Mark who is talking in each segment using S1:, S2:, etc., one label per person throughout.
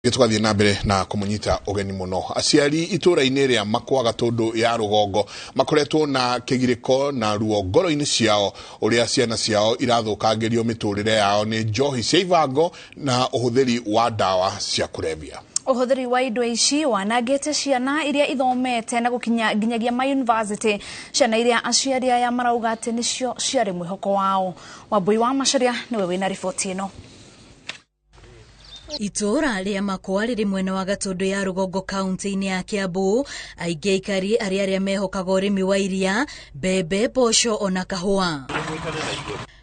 S1: Tũgathiĩ na mbere na kũmũnyita ũgeni mũno. Aciari itũũra-inĩ rĩa Makwa Gatũndũ ya Rũgongo makoretwo na kĩgirĩko na ruo ngoro-inĩ ciao ũrĩa ciana ciao irathũkangĩrio mĩtũrĩre yao nĩ njohi cia ibango na ũhũthĩri wa ndawa cia kũrebia.
S2: Ũhũthĩri wa indo ici wanangĩte ciana iria ithomete na gũkinya nginyagia ma university, ciana iria aciari aya marauga atĩ nĩcio ciarĩ mwĩhoko wao. Wambui wa Macharia nĩwe wĩna riboti ĩno.
S3: Itũũra rĩa Makwa rĩrĩ mwena wa Gatũndũ ya Rũgongo kaunti-inĩ ya Kiambu. Aingĩ aikari arĩ arĩa mehokaga ũrĩmi wa iria, mbembe, mboco ona kahũa.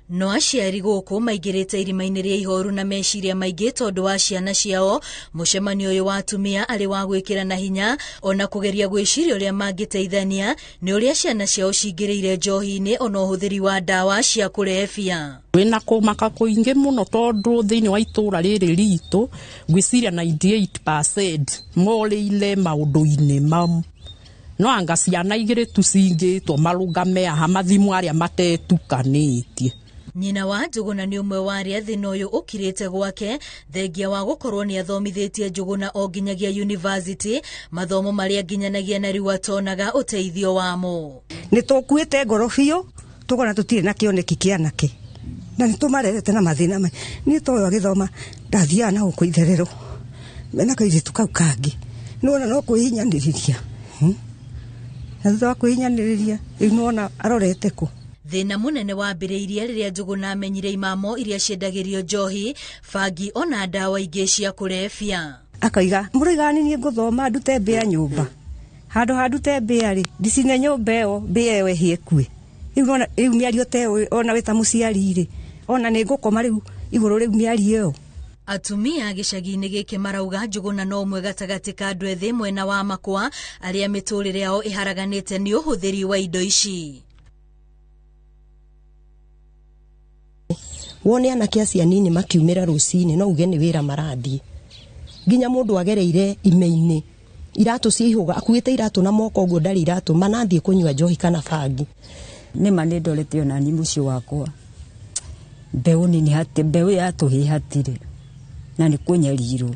S3: No aciari gũkũ maingĩrĩte irima-inĩ rĩa ihoru na meciria maingĩ tondũ wa ciana ciao. Mũcemanio ũyũ wa atumia arĩ wa gwĩkĩrana hinya ona kũgeria gwĩciria ũrĩa mangĩteithania nĩ ũrĩa ciana ciao cingĩrĩire njohi-inĩ ona ũhũthĩri wa ndawa cia kũrebia.
S4: Wĩna kũmaka kũingĩ mũno tondũ thĩinĩ wa itũra rĩrĩ ritũ ngwĩciria 98% morĩire maũndũ-inĩ mau. No anga ciana igĩrĩ tu cingĩtwo marũgame haha mathimwo arĩa matetukanĩtie.
S3: Nyina wa Njũgũna nĩ ũmwe wa arĩa thĩna ũyũ ũkirĩte gwake, thengia wa gũkorwo nĩ athomithĩtie Njũgũna o nginyagia yunivasĩtĩ, mathomo marĩa nginyanagia na rĩu atonaga ũteithio wamo.
S5: Nĩ tũkuĩte ngoro biũ tũkona tũtirĩ na kĩoneki kĩa anake na nĩ tũmarerete na mathĩna maingĩ. Niĩ ta ũyũ agĩthoma ndathiaga na gũkũ itherero mena kairĩtu kau kangĩ, nĩwona no kwĩhinyanĩrĩria na thutha wa kwĩhinyanĩrĩria rĩu nĩwona arorete kũ.
S3: Thĩna mũnene wambĩrĩirie rĩrĩa Njũgũna amenyire imamo iria ciendagĩrio njohi, bangi ona ndawa ingĩ cia kũrebia.
S5: Akoiga mũroiga nĩ niĩ ngũthoma ndute mbĩa nyũmba, handũ ha ndute mbĩa rĩ ndicine nyũmba ĩyo mbĩa ĩyo ĩhĩe ĩkue. Rĩu nĩwona rĩu mĩario ta ĩyo ona wĩ ta mũciari rĩ ona nĩ ngũkoma rĩu igũrũ rĩu mĩario ĩyo.
S3: Atumia gĩcagi-inĩ gĩkĩ marauga Njũgũna no ũmwe gatagatĩ ka andũ ethĩ mwena wa Makwa arĩa mĩtũrĩre yao ĩharaganĩte nĩ ũhũthĩri wa indo ici.
S6: Wone anake acio anini makiumĩra rũcinĩ no uge nĩ wĩra marathiĩ. Nginya mũndũ agereire ime-inĩ iratũ cia ihũga, akuĩte iratũ na moko ũguo ndarĩ iratũ, manathiĩ kũnyua njohi kana bangi.
S7: Nĩma nĩ ndorete ona niĩ mũciĩ wakwa mbeũ nini hati, mbeũ ya tũhĩĩ hatirĩ na nĩ kũnyarirwo.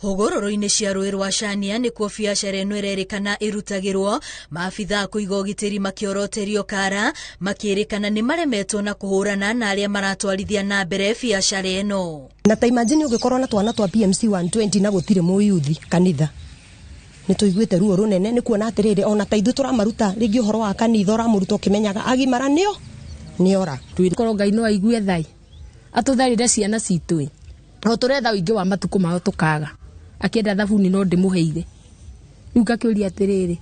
S3: Hũgũrũrũ-inĩ cia rũĩ rwa Cania nĩkuo biacara ĩno ĩrerĩkana ĩrutagĩrwo, maabithaa kũiga ũgitĩri makĩoroterio kara, makĩrĩkana nĩ maremetwo na kũhũrana na arĩa maratwarithia na mbere biacara ĩno.
S6: Na ta imagine ũngĩkorwo na twana twa PMC 120 na gũtirĩ mũyuthi kanitha, nĩ tũiguĩte ruo rũnene nĩ kuona atĩrĩrĩ ona ta ithuĩ tũramaruta rĩngĩ ũhoro wa kanitha ũramũruta ũkĩmenyaga agimara nĩo nĩora.
S8: Korwo Ngai no aigue thai atũtharĩre ciana citũ ĩ, o tũretha ũingĩ wa matukũ mao tũkaga, akĩenda thabuni no ndĩmũheire. Rĩu ngakĩũria atĩrĩrĩ,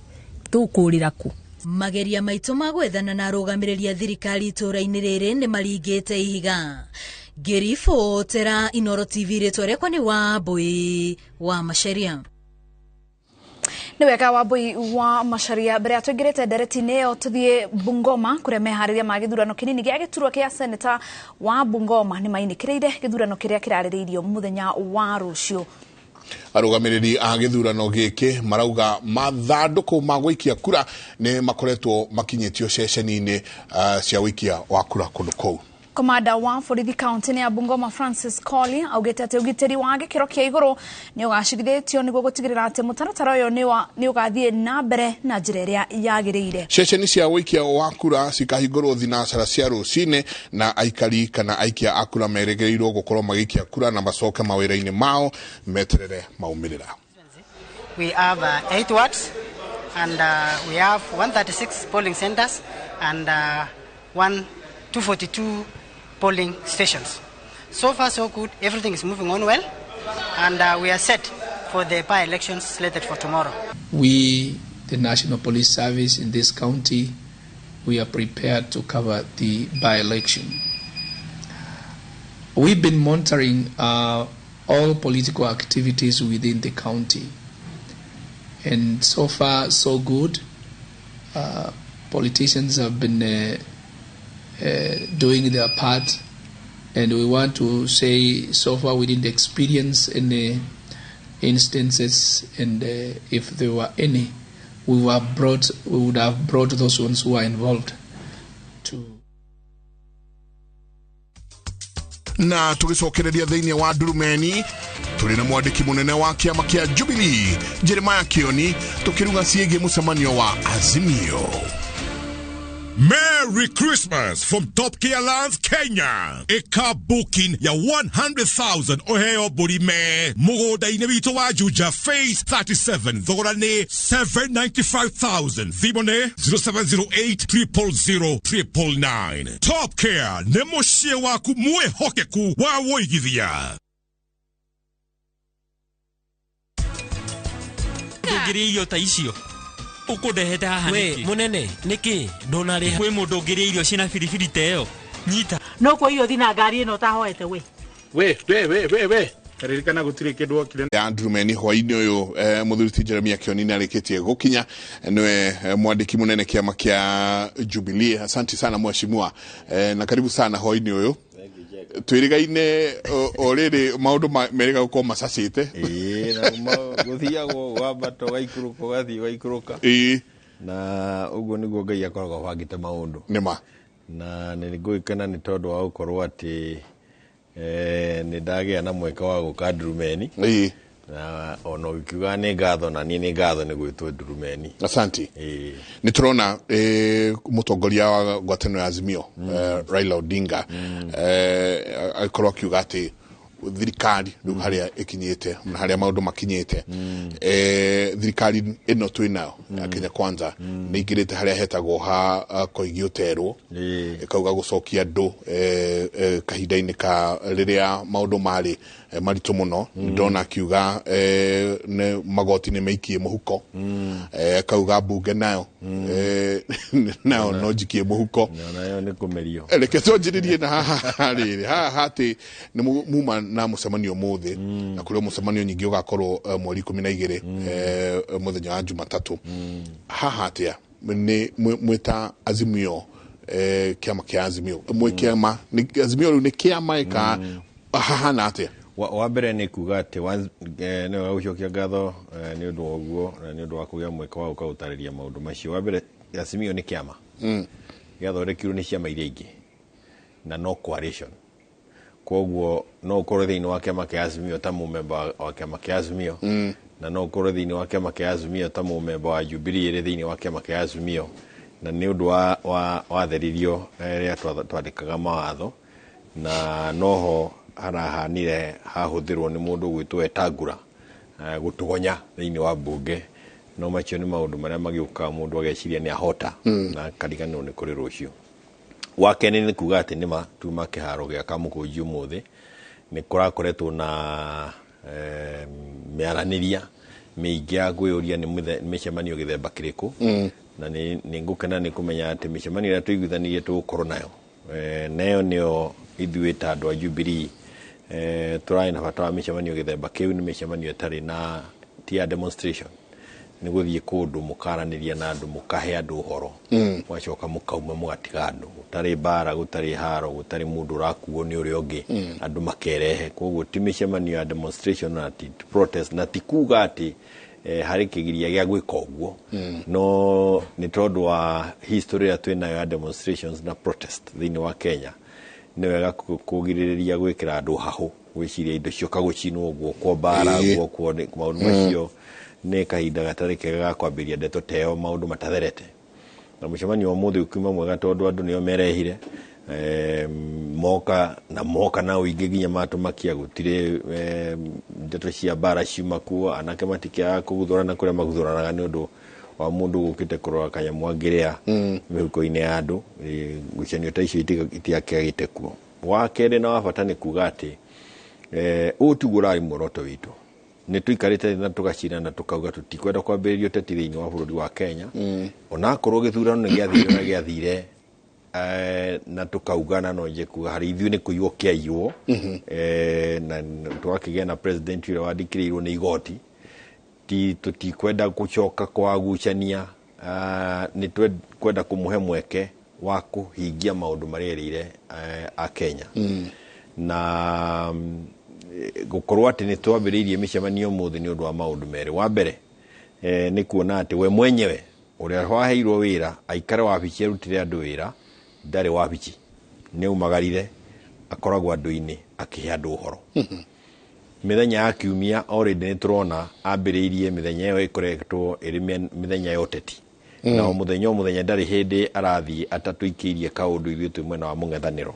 S8: tũkũrĩra kũ?
S3: Mageria maitũ ma gwethana na arũgamĩrĩri a thirikari itũũra-inĩ rĩrĩ nĩ maringĩte ihiga. Ngĩribotera Inooro TV, rĩtwa rĩakwa nĩ Wambui wa Macharia.
S2: Nĩ wega Wambui wa Macharia. Mbere ya tũingĩrĩte ndereti-inĩ ĩyo tũthiĩ Bungoma kũrĩa meharĩria ma gĩthurano kĩnini gĩa gĩturwa kĩa seneta wa Bungoma nĩ mainĩkĩrĩire gĩthurano kĩrĩa kĩrarĩrĩirio mũthenya wa rũciũ.
S1: Arũgamĩrĩri a gĩthurano gĩkĩ marauga mathandũkũ ma gũikia kura nĩ makoretwo makinyĩtio ceceni-inĩ cia ũikia wa kura kũndũ kũu.
S2: Komanda wa borithi kaunti-inĩ ya Bungoma Francis Colley augĩte atĩ ũgitĩri wa gĩkĩro kĩa igũrũ nĩ ũgacĩrithĩtio nĩguo gũtigĩrĩra atĩ mũtaratara ũyũ nĩ ũgathiĩ na mbere na njĩra ĩrĩa yagĩrĩire.
S1: Ceceni cia ũikia wa kura cikahingũrwo thinacara cia rũcinĩ na aikari kana aikia a kura merĩgĩrĩirwo gũkorwo magĩikia kura na macoke mawĩra-inĩ mao meterere maumĩrĩra.
S9: We have 8 wards and we have 136 polling centers and 242 polling stations. So far so good, everything is moving on well and we are set for the by-elections slated for tomorrow.
S10: We, the National Police Service in this county, we are prepared to cover the by-election. We've been monitoring all political activities within the county, and so far so good. Politicians have been doing their part, and we want to say so far we didn't experience any instances, and if there were any, we would have brought those ones who are involved to.
S1: Na tũgĩcokereria thĩinĩ wa Ndurumeni. Tũrĩ na mwandĩki mũnene wa kĩama kĩa Jubilee Jeremiah Kioni tũkĩruga ciĩgiĩ mũcemanio wa Azimio.
S11: Merry Christmas from Top Care Lands Kenya. Ĩka booking ya 100,000 ũheo mbũri me mũgũnda-inĩ witũ wa Juja Phase 37, thogora nĩ 795,000, thimũ nĩ 0708 000 999. Top Care nĩ mũciĩ waku mwĩhokeku wa wũigithia.
S12: Ndũngĩrĩa irio ta icio ũkũndehete haha.
S13: We
S12: nĩkĩ?
S13: Mũnene, nĩkĩ ndũnarĩha?
S12: Kwĩ mũndũ ũngĩrĩa irio ciĩna biribiri ta ĩyo? Nyita.
S14: No kwa irio thina ngari ĩno ũtahoete we.
S15: We we we we we, ririkana gũtirĩ kĩndũ wokire.
S1: Ya Ndurumeni hwainĩ ũyũ, mũthuri ti Jeremiah Kioni nĩ arĩkĩtie gũkinya, nĩwe mwandĩki mũnene kĩama kĩa Jubilee. Asante sana mheshimiwa, na karibu sana hwainĩ ũyũ. Twĩrĩgaine o rĩrĩ maũndũ merĩga gũkorwo macacĩte.
S16: Ĩĩ, na gũthiagwo wambata ũgaikũrũka, ũgathiĩ ũgaikũrũka. Na ũguo nĩguo Ngai akoragwo abangĩte maũndũ.
S1: Nĩma.
S16: Na nĩ ngũgĩkena nĩ tondũ wa gũkorwo atĩ nĩ ndagĩa na mweke wa gũka Ndurumeni. Na ona ũgĩkiuga nĩ ngatho, na niĩ nĩ ngatho nĩ gwĩtwo Ndurumeni.
S1: Asante. Nĩ tũrona mũtongoria wa ngwatanĩro ya Azimio, Raila Odinga, agĩkorwo akiuga atĩ thirikari rĩu harĩa ĩkinyĩte na harĩa maũndũ makinyĩte, thirikari ĩno twĩ nayo ya Kenya Kwanza nĩ ingĩrĩte harĩa hetagwo ha koigi ũterwo, ĩkauga gũcokia andũ kahinda-inĩ ka rĩrĩa maũndũ marĩ maritũ mũno. Ndona akiuga nĩ magoti nĩ maikie mũhuko, akauga mbunge nayo nayo no njikie mũhuko.
S16: Nayo nĩ kũmerio.
S1: Reke twanjĩrĩrie na haha rĩrĩ haha atĩ nĩ muma na mũcemanio ũmũthĩ, na kũrĩ mũcemanio nyingĩ ũgakorwo mweri 12, mũthenya wa Jumatatũ. Haha atĩa nĩ mwĩta Azimio, kĩama kĩa Azimio, mwĩ kĩama Azimio rĩu nĩ kĩama ĩka hahana atĩa?
S16: Wa mbere nĩ kuga atĩ nĩ wega gũcokia ngatho nĩ ũndũ wa ũguo na nĩ ũndũ wa kũgĩa mweke wa gũka gũtarĩria maũndũ macio. Wa mbere, Azimio nĩ kĩama gĩathondekirwo nĩ ciama iria ingĩ na no coalition, koguo no ũkorwo thĩinĩ wa kĩama kĩa Azimio ta mũmemba wa kĩama kĩa Azimio, na no ũkorwo thĩinĩ wa kĩama kĩa Azimio ta mũmemba wa Jubilee ĩrĩ thĩinĩ wa kĩama kĩa Azimio. Na nĩ ũndũ wa watheririo rĩrĩa twandĩkaga mawatho, na noho harahanire hahũthĩrwo nĩ mũndũ ũgwĩtwo Wetangula gũtũgonya thĩinĩ wa mbunge. No macio nĩ maũndũ marĩa magĩũkaga mũndũ ageciria nĩ ahota na akariganĩrwo nĩ kũrĩ rũciũ. Wa kerĩ nĩ kuga atĩ nĩma tuma kĩharo gĩa Kamũkũnji ũmũthĩ nĩ kũrakoretwo na mĩaranĩria mĩingĩ ya kwĩyũria nĩ mĩcemanio gĩthemba kĩrĩkũ, na nĩ ngũkena nĩ kũmenya atĩ mĩcemanio ĩrĩa tũiguithanirie tũgũkorwo nayo, nayo nĩyo ithuĩ ta andũ a Jubilee tũrarĩ na bata wa mĩcemanio gĩthemba kĩu. Nĩ mĩcemanio ĩtarĩ na ti ya demonstration, nĩ gũthiĩ kũndũ mũkaranĩria na andũ, mũkahe andũ ũhoro, mũgacoka mũkauma mũgatiga andũ, gũtarĩ mbara, gũtarĩ haro, gũtarĩ mũndũ ũrakuo nĩ ũrĩa ũngĩ, andũ makerehe. Koguo ti mĩcemanio ya demonstration na ti protest, na ti kuga atĩ harĩ kĩgiria gĩa gwĩka ũguo, no nĩ tondũ wa history ĩrĩa twĩ nayo ya demonstrations na protest thĩinĩ wa Kenya, nĩ wega kũgirĩrĩria gwĩkĩra andũ hahũ gwĩciria indo cioka gũcinwo, guokwo mbara, guokwo maũndũ macio. Nĩ kahinda gatarĩ kega ga kwambĩrĩria ndeto ta ĩyo maũndũ matatherete. Na mũcemanio wa ũmũthĩ ũkiuma mwega tondũ andũ nĩo merehire, moka na moka na ũingĩ nginya matũmakia, gũtirĩ ndeto cia mbara ciuma kuo, anake matikĩaga kũguthũrana kũrĩa maguthũranaga nĩ ũndũ wa mũndũ gũkĩte kũrora kanyamũ angĩrĩa mĩhuko-inĩ ya andũ. Ngucanio ta icio itiakĩagĩte kuo. Wa kerĩ na wa bata nĩ kuga atĩ ũũ tiguo ũrarĩ muoroto witũ. Nĩ tũikarĩte na tũgacira na tũkauga tũtikwenda kwambĩrĩria ũteti thĩinĩ wa bũrũri wa Kenya, onakorwo gĩthurano nĩ gĩathire na gĩathire, na tũkauga na no nje kuga harĩ ithuĩ nĩ kũiywo kĩaiywo, na tũgakĩgĩa na president ũrĩa wandĩkĩrĩirwo nĩ igoti. Ti tũtikwenda gũcoka kwagucania, nĩ twenda kũmũhe mweke wa kũhingia maũndũ marĩa erĩire a Kenya. Na gũkorwo atĩ nĩ twambĩrĩirie mĩcemanio ũmũthĩ nĩ ũndũ wa maũndũ merĩ. Wa mbere, nĩ kuona atĩ we mwenyewe ũrĩa waheirwo wĩra aikare wabici arutĩre andũ wĩra ndarĩ wabici, nĩ aumagarire, akoragwo andũ-inĩ akĩhe andũ ũhoro. Mĩthenya ya kiumia already nĩ tũrona ambĩrĩirie mĩthenya ĩyo ĩkoretwo ĩrĩ mĩthenya ya ũteti. Na o mũthenya o mũthenya ndarĩ hĩndĩ arathiĩ atatũikĩirie kaũndũ ithuĩ twĩ mwena wa mũng'ethanĩro.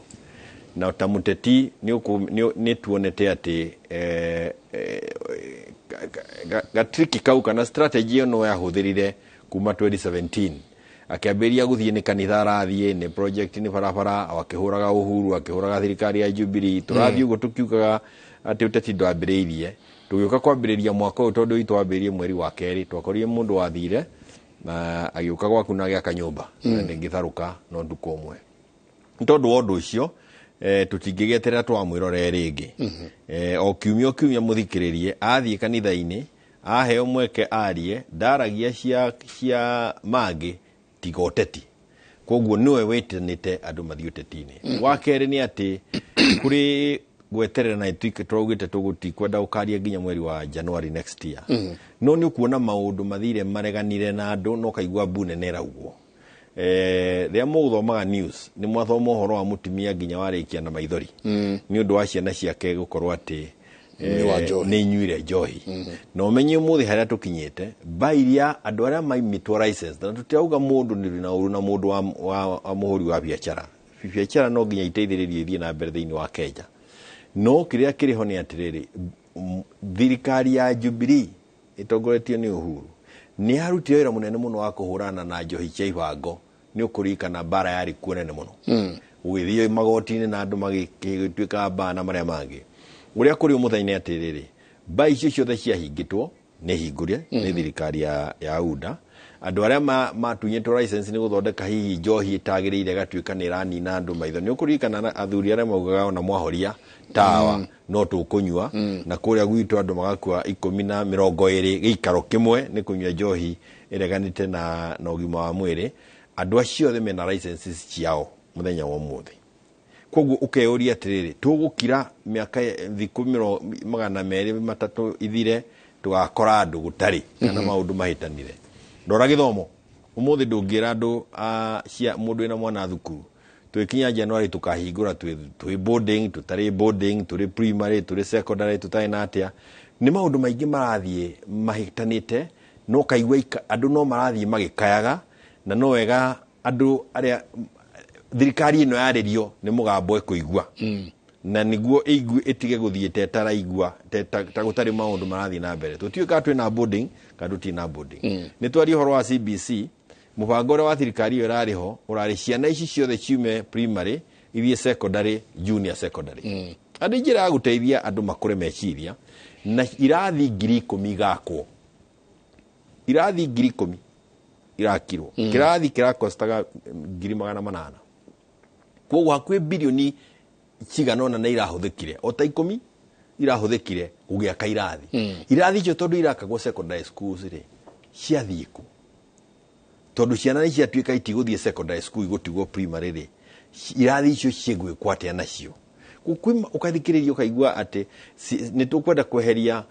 S16: Na ta mũteti nĩ tuonete atĩ gatriki kau kana strategy ĩyo no yahũthĩrire kuma 2017 akĩambĩrĩria gũthiĩ nĩ kanitha arathiĩ nĩ project nĩ barabara akĩhũraga Uhuru akĩhũraga thirikari ya Jubilee. Tũrathiĩ ũguo tũkiugaga atĩ ũteti ndwambĩrĩirie, tũgĩũka kwambĩrĩria mwaka ũyũ tondũ witũ wambĩrĩirie mweri wa kerĩ, twakorire mũndũ wathire na agĩũka gwaku na agĩaka nyũmba na ndĩngĩtharũka no ndukũ ũmwe. Nĩ tondũ wa ũndũ ũcio tũtingĩgĩeterera twamwĩrorere rĩngĩ. O kiumia o kiumia mũthikĩrĩrie athiĩ kanitha-inĩ aheo mweke arie ndaragia cia mangĩ tiga ũteti. Koguo nĩwe wĩtanĩte andũ mathiĩ ũteti-inĩ. Wa kerĩ nĩ atĩ kũrĩ gweterera na ituike twaugĩte tũgũtikwenda gũkaria nginya mweri wa January next year. No nĩ ũkuona maũndũ mathire mareganire na andũ no kaigua mbu nene ĩraugwo. Rĩrĩa mũgũthomaga news nĩ mwathoma ũhoro wa mũtumia nginya warĩkia na maithori nĩ ũndũ wa ciana ciake gũkorwo atĩ nĩ inyuire njohi. Na ũmenye ũmũthĩ harĩa tũkinyĩte mba iria andũ arĩa maimĩtwo license na tũtirauga mũndũ nĩ na ũru na mũndũ wa mũhũri wa biacara. Biacara no nginya iteithĩrĩrio ithiĩ na mbere thĩinĩ wa Kenya. No kĩrĩa kĩrĩ ho nĩ atĩrĩrĩ, thirikari ya Jubilee ĩtongoretio nĩ Uhuru nĩ yarutire wĩra mũnene mũno wa kũhũrana na njohi cia ibango. Nĩ ũkũririkana mbara yarĩ kuo nene mũno, gũgĩthiĩ magoti-inĩ na andũ magĩtuĩka mbaa na marĩa mangĩ. Ũrĩa kũrĩ ũmũthenya nĩ atĩrĩrĩ, mbaa icio ciothe ciahingĩtwo nĩ hingũre nĩ thirikari ya UDA. Andũ arĩa matunyĩtwo license nĩ gũthondeka hihi njohi ĩtagĩrĩire ĩgatuĩka nĩ ĩranina andũ maitho. Nĩ ũkũririkana athuri arĩa maugaga ona mwahoria tawa no tũkũnyua, na kũrĩa gwitũ andũ magakua 10 na 20 gĩikaro kĩmwe nĩ kũnyua njohi ĩreganĩte na ũgima wa mwĩrĩ. Andũ acio othe mena licenses ciao mũthenya wa ũmũthĩ. Koguo ũkeyũria atĩrĩrĩ, tũgũkira mĩaka thikũ 203 ithire tũgakora andũ gũtarĩ kana maũndũ mahĩtanire. Rora gĩthomo ũmũthĩ ndũngĩra andũ cia mũndũ wĩna mwana thukuru twĩkinya January tũkahingũra twĩ boarding, tũtarĩ boarding, tũrĩ primary, tũrĩ secondary, tũtarĩ na atĩa. Nĩ maũndũ maingĩ marathiĩ mahĩtanĩte, no kaigua andũ no marathiĩ magĩkayaga, na no wega andũ arĩa thirikari ĩno yarĩrio nĩ mũgambo ĩkũigua. Na nĩguo ĩigue ĩtige gũthiĩ tetaraigua ta gũtarĩ maũndũ marathiĩ na mbere. Tũtiũĩ kana twĩna boarding kana tũtirĩ na boarding. Nĩ twarie ũhoro wa CBC, mũbango ũrĩa wa thirikari ĩyo ĩrarĩ ho ũrarĩ ciana ici ciothe ciume primary ithiĩ secondary, junior secondary. Andũ njĩra ya gũteithia andũ makũre meciria na irathi 10,000 igakwo. Irathi 10,000 irakirwo. Kĩrathi kĩrakostaga 800,000. Koguo hakuhĩ bilioni cigana ũna nĩ irahũthĩkire o ta 10 irahũthĩkire gũgĩaka irathi. Irathi icio tondũ irakagwo secondary schools rĩ ciathiĩ kũ? Tondũ ciana nĩ ciatuĩka itigũthiĩ secondary school igũtigwo primary rĩ, irathi icio ciĩgwĩkwo atĩa nacio? Ũkathikĩrĩria ũkaigua atĩ nĩ tũkwenda kweheria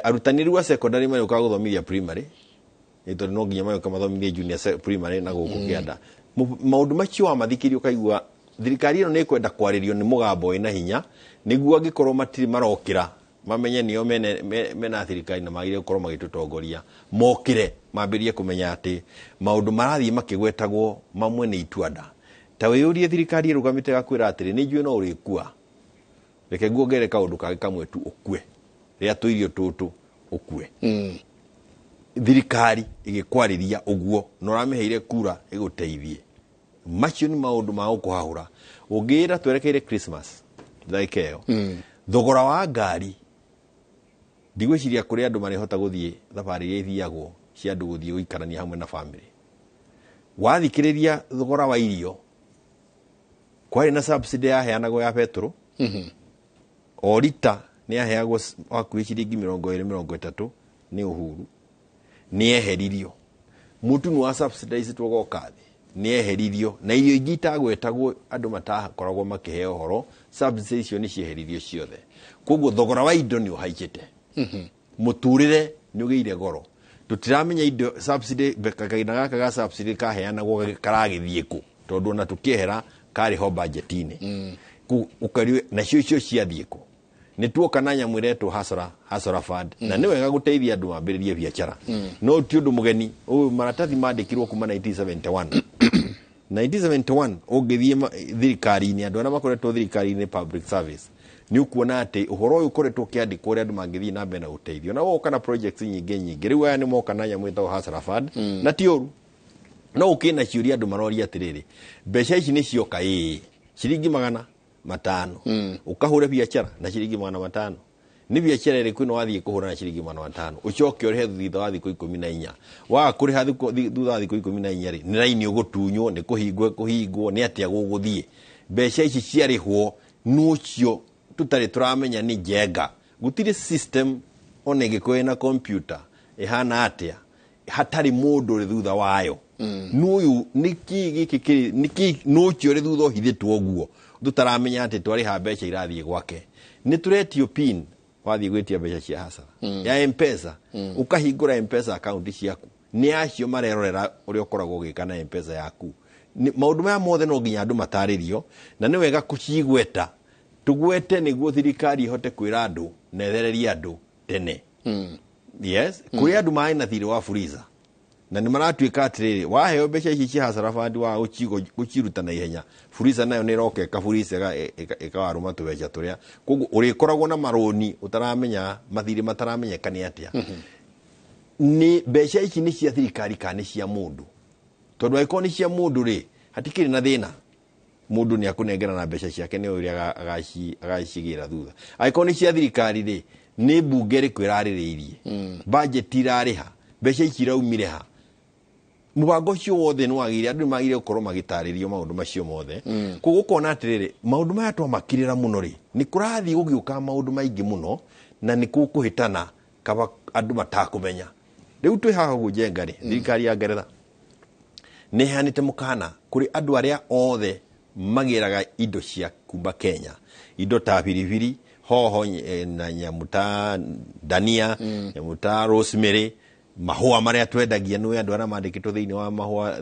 S16: arutani rĩu a secondary marĩũkaga gũthomithia primary, nĩ tondũ no nginya magĩũka mathomithie junior primary na gũkũ kĩanda. Maũndũ macio wamathikĩrĩria ũkaigua thirikari ĩno nĩ ĩkwenda kwarĩrio nĩ mũgambo wĩna hinya, nĩguo angĩkorwo matirĩ marokĩra mamenye nĩo mena thirikari na magĩrĩire gũkorwo magĩtũtongoria, mokĩre mambĩrĩrie kũmenya atĩ maũndũ marathiĩ makĩgwetagwo mamwe nĩ ituanda. Ta wĩyũrie thirikari ĩrũgamĩte ĩgakwĩra atĩrĩ, nĩ njũĩ no ũrĩkua, reke nguongerere kaũndũ kangĩ kamwe tu ũkue, rĩa tũirio tũtũ ũkue. Thirikari ĩgĩkwarĩria ũguo na ũramĩheire kura ĩgũteithie. Macio nĩ maũndũ ma gũkũhahũra. Ũngĩĩra twerekeire Christmas ndagĩka ĩyo, thogora wa ngari ndigwĩciria kũrĩ andũ marĩhota gũthiĩ thabarĩ iria ithiagwo cia andũ gũthiĩ gũikarania hamwe na family. Wathikĩrĩria thogora wa irio, kwarĩ na subsidy yaheanagwo ya betũrũ, o rita nĩ yaheagwo hakuhĩ ciringi 20 30 nĩ Uhuru, nĩ eheririo. Mũtu nĩ wa subsidized ũgoka thĩ, nĩ eheririo, na irio ingĩ itagwetagwo andũ matakoragwo makĩheo ũhoro, subsidy icio nĩ cieheririo ciothe. Koguo thogora wa indo nĩ ũhaicĩte. Mũtũrĩre nĩ ũgĩire goro. Tũtiramenya indo subsidy kahinda gaka ga subsidy kaheanagwo karagĩthiĩ kũ, tondũ ona tũkĩehera karĩ ho budget-inĩ. Ũkario nacio icio ciathiĩ kũ. Nĩ tuoka na nyamũ ĩretwo Hustler Fund, na nĩ wega gũteithia andũ mambĩrĩrie biacara, no ti ũndũ mũgeni. Ũyũ maratathi mandĩkirwo kuma 1971. 1971 ũngĩthiĩ thirikari-inĩ, andũ arĩa makoretwo thirikari-inĩ, public service, nĩ ũkuona atĩ ũhoro ũyũ ũkoretwo ũkĩandĩkwo ũrĩa andũ mangĩthiĩ na mbere na gũteithio, na woka na projects nyingĩ nyingĩ. Rĩu aya nĩ moka na nyamũ ĩtagwo Hustler Fund, na ti ũru, no ũkĩ na ciũria. Andũ maroria atĩrĩrĩ, mbeca ici nĩ cioka, ĩĩ, ciringi 500, ũkahũre biacara na ciringi 500, nĩ biacara ĩrĩkũ ĩno wathiĩ kũhũra na ciringi 500, ũcoke ũrĩhe thutha wa thikũ 14? Waga kũrĩha thutha wa thikũ 14 rĩ, nĩ raini ũgũtunywo, nĩ kũhingwo kũhingwo, nĩ atĩa gũgũthiĩ? Mbeca ici ciarĩhwo nũcio tũtarĩ tũramenya nĩ njenga. Gũtirĩ system ona ĩngĩkorwo ĩna computer ĩhana atĩa hatarĩ mũndũ ũrĩ thutha wayo. Nũyũ nĩkĩ gĩkĩ kĩrĩ nĩkĩ nũcio ũrĩ thutha ũhithĩtwo ũguo tũtaramenya atĩ twarĩha mbeca irathiĩ gwake? Nĩ tũretio pin wathiĩ gwĩtia mbeca cia hasara ya Mpesa. Ũkahingũra Mpesa account ciaku, nĩ acio marerorera ũrĩa ũkoragwo ũgĩka na Mpesa yaku. Maũndũ maya mothe no nginya andũ matarĩrio, na nĩ wega kũcigweta, tũgwete nĩguo thirikari ĩhote kwĩra andũ na ĩthererie andũ tene. Yes, kũrĩ andũ marĩ na thirĩ wa Fuliza na nĩ maratuĩka atĩrĩrĩ, waheo mbeca ici cia Hustler Fund, wa gũciruta na ihenya, Fuliza nayo nĩ ĩroka ĩkaburica ĩkawarũma tũbeca tũrĩa. Koguo ũrĩkoragwo na marũni ũtaramenya, mathirĩ mataramenyeka nĩ atĩa, nĩ mbeca ici nĩ cia thirikari kana nĩ cia mũndũ. Tondũ angĩkorwo nĩ cia mũndũ rĩ, hatikĩrĩ na thĩna, mũndũ nĩ akũnengera na mbeca ciake, nĩ ũrĩa agacigĩra thutha. Angĩkorwo nĩ cia thirikari rĩ, nĩ mbunge ĩrĩkũ ĩrarĩrĩirie budget, irarĩha mbeca ici, iraumire ha? Mũbango ũcio wothe nĩ wagĩrĩire, andũ nĩ magĩrĩire gũkorwo magĩtarĩrio maũndũ macio mothe. Koguo ũkona atĩrĩrĩ, maũndũ maya twamakirĩra mũno rĩ, nĩ kũrathiĩ gũgĩũka maũndũ maingĩ mũno na nĩ kũkũhĩtana kaba andũ matakũmenya. Rĩu twĩ haha ũguo njenga rĩ, thirikari ya Ngeretha nĩ ĩheanĩte mũkana kũrĩ andũ arĩa othe magĩraga indo cia kuma Kenya, indo ta biribiri hoho, na nyamũ ta dania, nyamũ ta rosemary, mahũa marĩa twendagia. Nĩ andũ arĩa mandĩkĩtwo thĩinĩ wa mahũa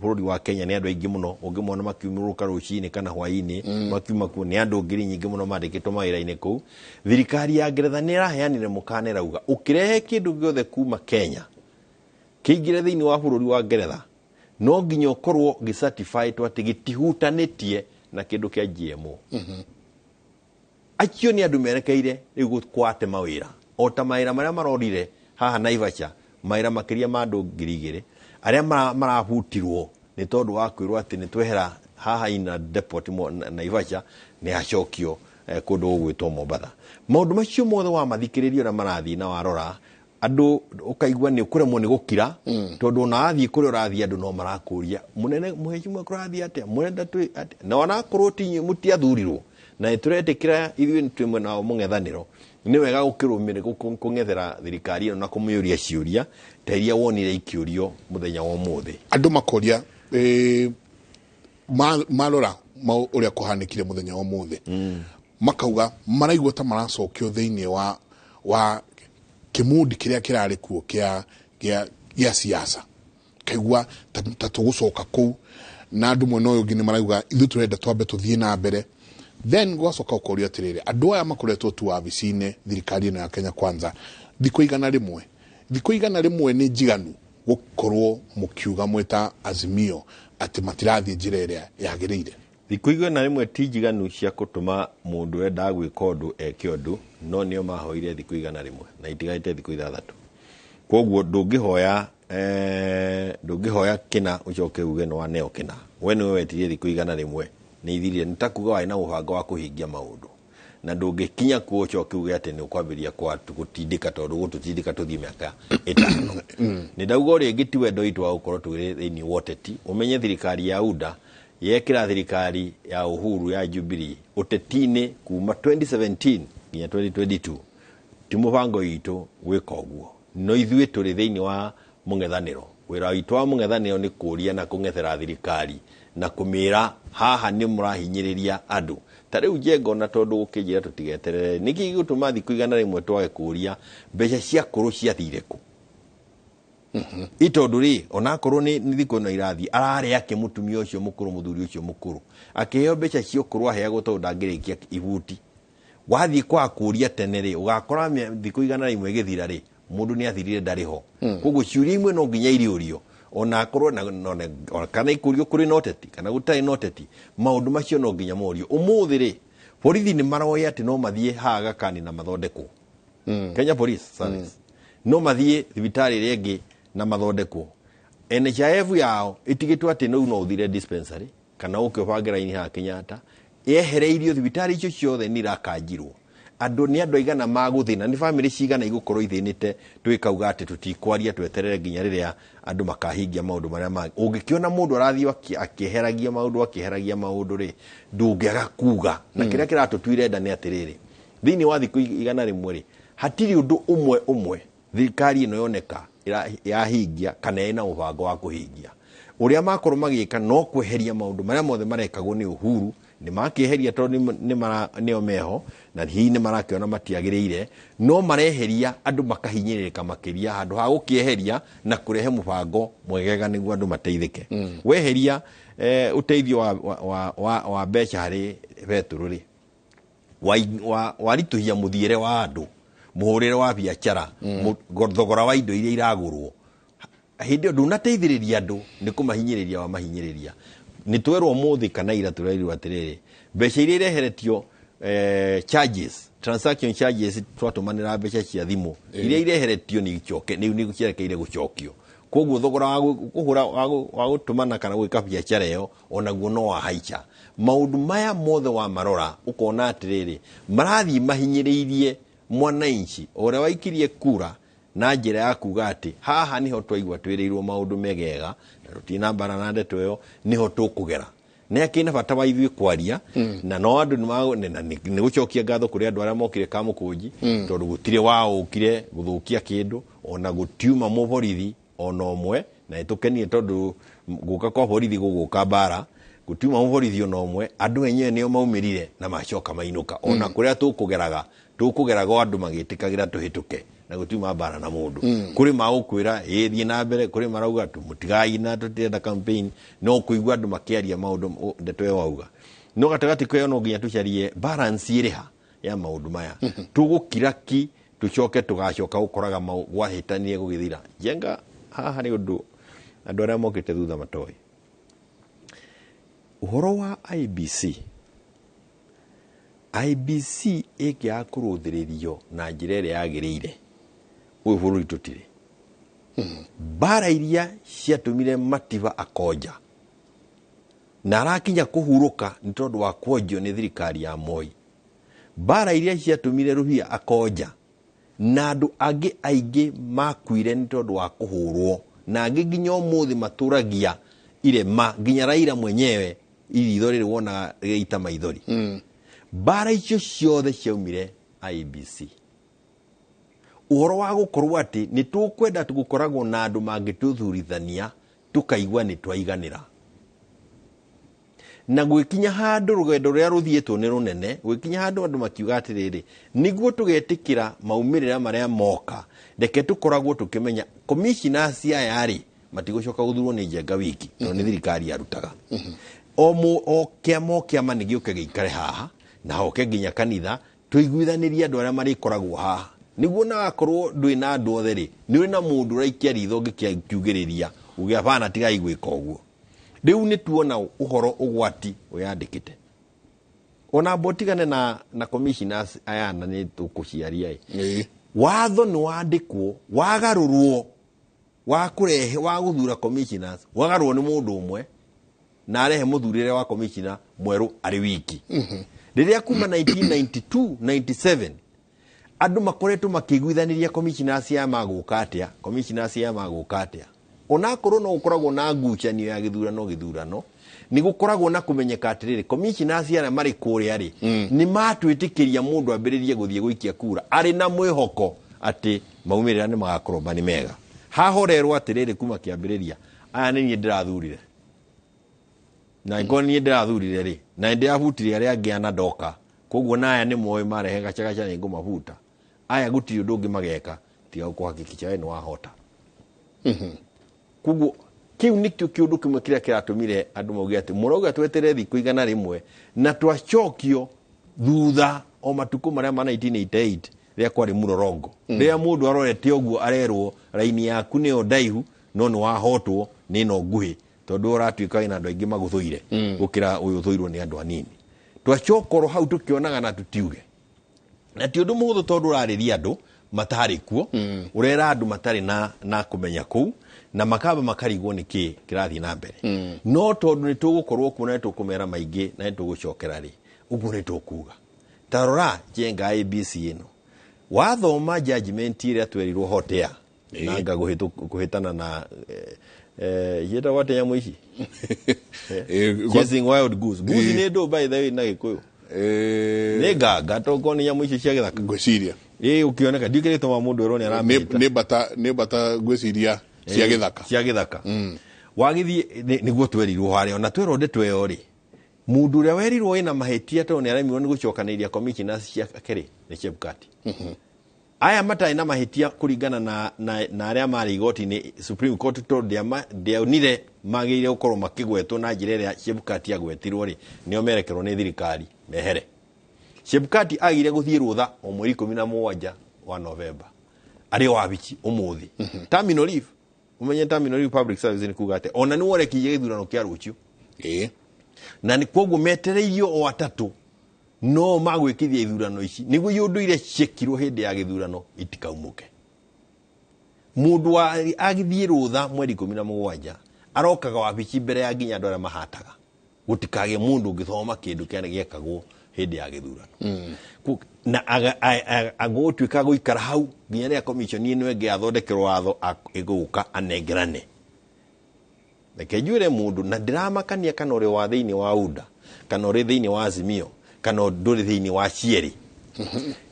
S16: bũrũri wa Kenya nĩ andũ aingĩ mũno. Ũngĩmona makiumĩrũka rũcinĩ kana hwainĩ, makiuma kuo, nĩ andũ ngiri nyingĩ mũno mandĩkĩtwo mawĩra-inĩ kũu. Thirikari ya Ngeretha nĩ ĩraheanire mũkana, ĩrauga ũkĩrehe kĩndũ gĩothe kuma Kenya kĩingĩre thĩinĩ wa bũrũri wa Ngeretha, no nginya ũkorwo gĩcertified atĩ gĩtihutanĩtie na kĩndũ kĩa GMO. Acio nĩ andũ merekeire rĩu kwate mawĩra, o ta mawĩra marĩa marorire haha Naivasha, mawĩra makĩria ma andũ 2000 arĩa marabutirwo nĩ tondũ wa kwĩrwo atĩ nĩ twehera haha ina depot Naivasha, nĩ acokio kũndũ gũgwĩtwo Mombatha. Maũndũ macio mothe wamathikĩrĩria ũrĩa marathiĩ na warora andũ, ũkaigua nĩ ũkũremwo nĩ gũkira, tondũ ona wathiĩ kũrĩa ũrathiĩ, andũ no marakũria, mũnene mũhecimua, kũrathiĩ atĩa, mũrenda twĩ atĩa? Na onakorwo ti inyuĩ mũtiathurirwo na nĩ tũretĩkĩra ithuĩ twĩ mwena wa mũng'ethanĩro, nĩ wega gũkĩrũmĩrĩra kũng'ethera thirikari ĩno na kũmĩũria ciũria ta iria wonire ikĩũrio mũthenya wa ũmũthĩ.
S1: Andũ makoria, marora ũrĩa kũhanĩkire mũthenya wa ũmũthĩ, makauga maraigua ta maracokio thĩinĩ wa kĩmundi kĩrĩa kĩrarĩ kuo kĩa siasa, kaigua ta tũgũcoka kũu. Na andũ mwena ũyũ ũngĩ nĩ marauga ithuĩ tũrenda twambe tũthiĩ na mbere. Then gwacoka ũkorio atĩrĩrĩ, andũ aya makoretwo tu wabici-inĩ, thirikari ĩno ya Kenya Kwanza, thikũ 100. Thikũ 100 nĩ njiganu gũkorwo mũkiuga mwĩta Azimio atĩ matirathiĩ njĩra ĩrĩa yagĩrĩire?
S16: Thikũ 100 ti njiganu cia gũtũma mũndũ wendaga gwĩka ũndũ eke ũndũ, no nĩo mahoire thikũ 100 na itigarĩte thikũ 6. Koguo ndũngĩhoya kĩna ũcoke uge nĩ waneo kĩna. We nĩwe wetirie thikũ 100, nĩ ithirire, nĩ ta kuga warĩ na mũbango wa kũhingia maũndũ, na ndũngĩkinya kuo ũcoke uge atĩ nĩ ũkwambĩrĩria gũtindĩka, tondũ gũtũtindĩka tũthiĩ mĩaka 5. Nĩ ndauga o rĩngĩ, ti wendo witũ wa gũkorwo tũrĩ thĩinĩ wa ũteti. Ũmenye thirikari ya UDA yekĩra thirikari ya Uhuru ya Jubilee ũteti-inĩ kuma 2017 nginya 2022. Ti mũbango witũ gwĩka ũguo, no ithuĩ tũrĩ thĩinĩ wa mũng'ethanĩro. Wĩra witũ wa mũng'ethanĩro nĩ kũũria na kũng'ethera thirikari na kũmĩra haha nĩ mũrahinyĩrĩria andũ. Ta rĩu njenga, ona tondũ gũkĩnjĩra tũtigeterere, nĩkĩ gĩgũtũma thikũ 100 twage kũũria mbeca cia kũrũ ciathire kũ? I tondũ rĩ, onakorwo nĩ thikũ ĩno irathiĩ, ararĩ ake mũtumia ũcio mũkũrũ, mũthuri ũcio mũkũrũ akĩheo mbeca cia ũkũrũ aheagwo tondũ ndangĩrĩkia ibuti. Wathiĩ kwaga kũria tene rĩ, ũgakora thikũ 100 ĩgĩthira rĩ, mũndũ nĩ athirire ndarĩ ho. Koguo ciũria imwe no nginya iriũrio, ona akorwo ona kana ikũrio kũrĩ na ũteti kana gũtarĩ na ũteti, maũndũ macio no nginya morio. Ũmũthĩ rĩ, borithi nĩ maroĩ atĩ no mathiĩ haha Gakani na mathondekwo. Kenya Police Service no mathiĩ thibitarĩ ĩrĩa ĩngĩ na mathondekwo. NHIF yao ĩtigĩtwo atĩ rĩu no ũthire dispensary kana ũke ũbange raini haha Kenyatta, yehereirio thibitarĩ icio ciothe nĩ irakanjirwo. Andũ nĩ andũ aigana magũthĩna, nĩ bamĩrĩ cigana igũkorwo ithĩnĩte tũgĩkauga atĩ tũtikwaria, tweterere nginya rĩrĩa andũ makahingia maũndũ marĩa mangĩ. Ũngĩkĩona mũndũ arathiĩ akĩeheragia maũndũ, akĩeheragia maũndũ rĩ, ndũngĩaga kuga. Na kĩrĩa kĩratũtuire nda nĩ atĩrĩrĩ, thĩinĩ wa thikũ 100 rĩ, hatirĩ ũndũ ũmwe ũmwe thirikari ĩno yoneka yahingia kana ĩna mũbango wa kũhingia. Ũrĩa makorwo magĩka no kweheria maũndũ marĩa mothe marekagwo nĩ Uhuru, nĩ makĩeheria tondũ nĩo meho na hihi nĩ marakĩona matiagĩrĩire, no mareheria andũ makahinyĩrĩrĩka makĩria handũ ha gũkĩeheria na kũrehe mũbango mwegega nĩguo andũ mateithĩke. Weheria ũteithio wa mbeca harĩ betũrũ rĩ, waritũhia mũthiĩre wa andũ, mũhũrĩre wa biacara, thogora wa indo iria iragũrwo. Hĩndĩ ĩyo ndũnateithĩrĩria andũ, nĩ kũmahinyĩrĩria wamahinyĩrĩria. Nĩ twerwo ũmũthĩ kana ira tũrerirwo atĩrĩrĩ, mbeca iria ireheretio, charges, transaction charges, twatũmanĩra mbeca cia thimũ, iria ireheretio nĩ icoke, nĩ cierekeire gũcokio. Koguo thogora wa kũhũra, wa gũtũmana kana gwĩka biacara ĩyo onaguo no wahaica. Maũndũ maya mothe wamarora ũkona atĩrĩrĩ, marathiĩ mahinyĩrĩirie mwananchi ũrĩa waikirie kura na njĩra ya kuga atĩ haha niho twaigua twĩrĩirwo maũndũ megega na tũtirĩ na mbara na ndeto ĩyo, niho tũkũgera. Nĩ akĩrĩ na bata wa ithuĩ kwaria, na no andũ nĩ na nĩ gũcokia ngatho kũrĩ andũ arĩa mokire Kamũkũnji, tondũ gũtirĩ waũkire gũthũkia kĩndũ, ona gũtiuma mũborithi ona ũmwe, na nĩtũkenire tondũ gũka kwa borithi gũgũka mbara, gũtiuma mũborithi ona ũmwe, andũ enyewe nĩo maumĩrire na macoka mainũka. Ona kũrĩa tũkũgeraga, tũkũgeraga o andũ magĩtĩkagĩra tũhĩtũke na gũtiuma mbara na mũndũ. Kũrĩ magũkwĩra ĩ thiĩ na mbere, kũrĩ marauga mũtigaina, tũtirenda campaign, no kũigua andũ makĩaria maũndũ ndeto ĩyo wauga. No gatagatĩ keyo no nginya tũcarie balance ĩrĩ ha ya maũndũ maya. Tũgũkira ki, tũcoke tũgacoka gũkoraga gwahĩtania gũgĩthira. Njenga haha nĩ ũndũ andũ arĩa mokĩte thutha matoĩ. Ũhoro wa IEBC, IEBC ĩngĩaga kũrũthĩrĩrio na njĩra ĩrĩa yagĩrĩire, ũyũ bũrũri tũtirĩ. Mbara iria ciatũmire Matiba akonja na arakinya kũhurũka nĩ tondũ wa kwonjio nĩ thirikari ya Moi. Mbara iria ciatũmire Ruhia akonja na andũ angĩ aingĩ makuire nĩ tondũ wa kũhũrwo, na angĩ nginya ũmũthĩ matũragia irema, nginya Raila mwenyewe iritho rĩrĩ wonaga rĩgĩita maithori. Mbara icio ciothe ciaumire IEBC. Ũhoro wa gũkorwo atĩ nĩ tũkwenda gũkoragwo na andũ mangĩtũthurithania tũkaigua nĩ twaiganĩra. Na gwĩkinya handũ rũgendo rũrĩa rũthiĩtwo nĩ rũnene, gwĩkinya handũ andũ makiuga atĩrĩrĩ, nĩguo tũgetĩkĩra maumĩrĩra marĩa moka, reke tũkoragwo tũkĩmenya commissioners aya rĩ matigũcoka gũthurwo nĩ Njenga wiki, tondũ nĩ thirikari yarutaga. O kĩama o kĩama nĩ gĩũke gĩikare haha na hoke nginya kanitha, tũiguithanĩrie andũ arĩa marĩkoragwo haha, nĩguo na wakorwo ndwĩ na andũ othe rĩ, nĩ ũrĩ na mũndũ ũraikia ritho ũngĩkiugĩrĩria uge hapana, tigai gwĩka ũguo. Rĩu nĩ tuona ũhoro ũgwati wĩyandĩkĩte. Ona mbotigane na commissioners aya na nĩ tũkũciaria ĩ. Watho nĩ wandĩkwo, wagarũrwo, wa kũrehe, wa gũthura commissioners, wagarũrwo nĩ mũndũ ũmwe na arehe mũthurĩre wa commissioner mwerũ arĩ wiki. Rĩrĩa kuma 1992, 97, andũ makoretwo makĩiguithanĩria commissioners aya magũka atĩa, commissioners aya magũka atĩa. Onakorwo no gũkoragwo na ngucanio ya gĩthurano gĩthurano, nĩ gũkoragwo na kũmenyeka atĩrĩrĩ, commissioners arĩa marĩ kũrĩa rĩ, nĩ matwĩtĩkĩria mũndũ ambĩrĩrie gũthiĩ gũikia kura arĩ na mwĩhoko atĩ maumĩrĩra nĩ magakorwo marĩ mega. Hahorerwo atĩrĩrĩ kuma kĩambĩrĩria, aya nĩ niĩ ndĩrathurire. Na angĩkorwo nĩ niĩ ndĩrathurire rĩ, na nĩ ndĩrabutire arĩa angĩ ana ndoka, koguo na aya nĩ moĩ marehe gacagaca nĩ ngũmabuta. Aya gũtirĩ ũndũ ũngĩ mageka tiga gũkũhakikisha we nĩ wahota. Koguo kĩu nĩkĩo kĩũndũ kĩmwe kĩrĩa kĩratũmire andũ mauge atĩ mũrauga tweterere thikũ 100 na twacokio thutha O matukũ marĩa ma 1988 rĩrĩa kwarĩ mũrorongo, rĩrĩa mũndũ arorete ũguo arerwo raini yaku nĩyo ndaihu no nĩ wahotwo nĩ ĩno nguhĩ, tondũ ũratuĩka wĩna andũ aingĩ magũthũire gũkĩra ũyũ ũthũirwo nĩ andũ anini. Twacokorwo hau tũkĩonaga na tũtiuge na ti ũndũ mũhũthũ, tondũ ũrarĩria andũ matarĩ kuo, ũrera andũ matarĩ na kũmenya kũu, na makamba makarigwo nĩ kĩ kĩrathiĩ na mbere. No tondũ nĩ tũgũkorwo kuo na nĩ tũkũmera maingĩ na nĩ tũgũcokera rĩ, ũguo nĩ tũkuga. Ta rora njenga ABC ĩno, wathoma judgment ĩrĩa twerirwo hotea na nga kũhĩtana na ciĩtagwo atĩa nyamũ ici? Chasing wild goose. Goose nĩ ndũ, by the way, na Gĩkũyũ? Nĩ nganga, tokorwo nĩ nyamũ icio cia gĩthaka.
S1: Ngwĩciria.
S16: Ĩ ũkĩoneka ndiũĩ kĩrĩa gĩtũmaga mũndũ erwo nĩ aramĩta.
S1: Nĩ mbata ngwĩciria cia gĩthaka.
S16: Cia gĩthaka. Wagĩthiĩ nĩguo twerirwo harĩa, ona twerwo ndeto ĩyo rĩ, mũndũ ũrĩa werirwo ĩna mahĩtia tondũ nĩ aremirwo nĩ gũcokanĩrĩria commissioners ciake rĩ, nĩ Chebukati. Aya matarĩ na mahĩtia kũringana na arĩa marĩ igoti-inĩ Supreme Court, tondũ ndĩonire magĩrĩire gũkorwo makĩgwetwo na njĩra ĩrĩa Chebukati agwetirwo rĩ, nĩo merekerwo nĩ thirikari mehere. Chebukati agire gũthiĩ rũtha o mweri 17 wa Novemba arĩ o wabici ũmũthĩ. Terminal leave, ũmenye terminal leave public service nĩ kuga atĩ ona nĩ worekirie gĩthurano kĩa rũciũ. Na nĩ koguo metereirio o atatũ no magwĩkithia ithurano ici nĩguo iũndũ iria ciekirwo hĩndĩ ya gĩthurano itikaumũke. Mũndũ wa agĩthiĩ rũtha mweri 17 arokaga wabici mbere ya nginya andũ arĩa mahataga, gũtikagĩe mũndũ ũngĩthoma kĩndũ kĩa gĩekagwo hĩndĩ ya gĩthurano. Na agũtuĩka gũikara hau nginya rĩrĩa commission ĩno ĩngĩ yathondekerwo watho ĩgũka anengerane. Reke njuĩre mũndũ na ndĩramakania kana ũrĩ wa thĩinĩ wa UDA, kana ũrĩ thĩinĩ wa Azimio, kana ndũrĩ thĩinĩ wa cierĩ,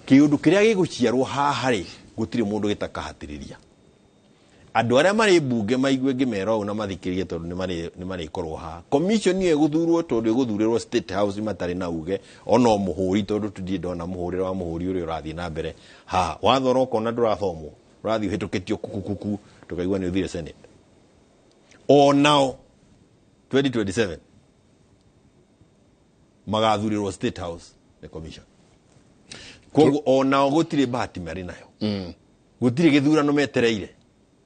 S16: kĩũndũ kĩrĩa gĩgũciarwo haha rĩ, gũtirĩ mũndũ gĩtakahatĩrĩria. Andũ arĩa marĩ mbunge maigue ngĩmera ũũ na mathikĩrĩrie, tondũ nĩ marĩkorwo haha. Commission ĩyo ĩgũthurwo, tondũ ĩgũthurĩrwo State House matarĩ na uge ona o mũhũri, tondũ tũndirĩ ndona mũhũrĩre wa mũhũri ũrĩa ũrathiĩ na mbere haha. Watho ũroka ona ndũrathomwo, ũrathiĩ ũhĩtũkĩtio kukukuku, tũkaigua nĩ ũthire Senate. Onao 2027 magathurĩrwo State House nĩ commission. Koguo onao gũtirĩ bahati marĩ nayo, gũtirĩ gĩthurano metereire.